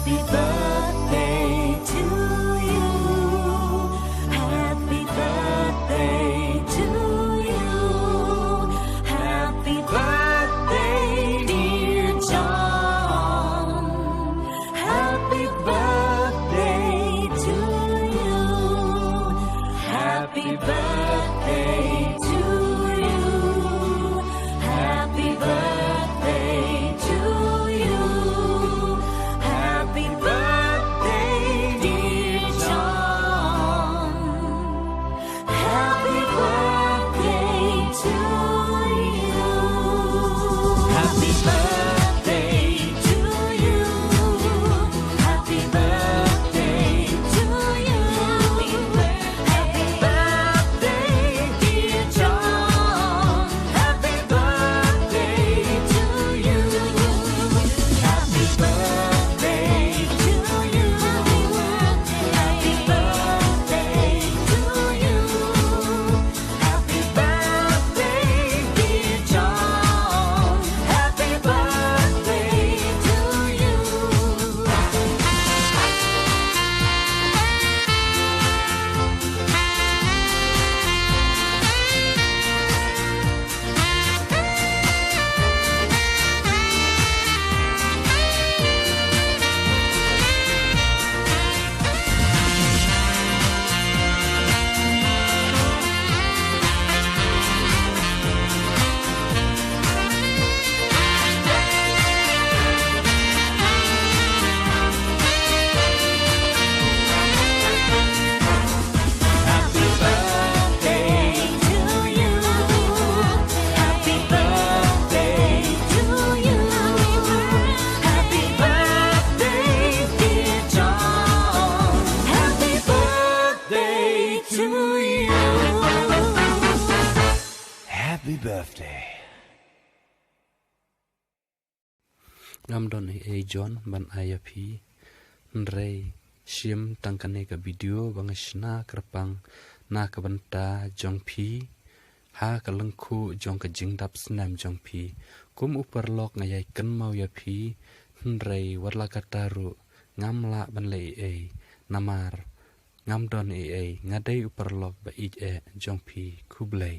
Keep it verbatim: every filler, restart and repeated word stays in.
Happy birthday to you. Happy birthday to you. Happy birthday, dear John. Happy birthday to you. Happy birthday to you. Happy birthday to you. Happy birthday, dear John. Happy birthday to you. Happy birthday to you. Happy birthday to you. Happy birthday, dear John. Happy birthday to you. Happy birthday to you. Happy birthday to you. Happy birthday, dear John. Happy birthday to you. Happy birthday to you. Happy birthday to you. Happy birthday, dear John. Happy birthday to you. Happy birthday. Ngam don ei ei John ban ai ïa phi. Hynrei shim tang kane ka video ba nga shna kyrpang na ka bynta jong phi ha ka lyngkhuh jong ka jingdap snem jong phi. Kum u paralok nga ïai kynmaw ïa phi, hynrei wat la katta ruh ngam lah ban leh ei ei namar ngam don ei ei, nga dei u paralok ba ïeit eh jong phi. Khublei.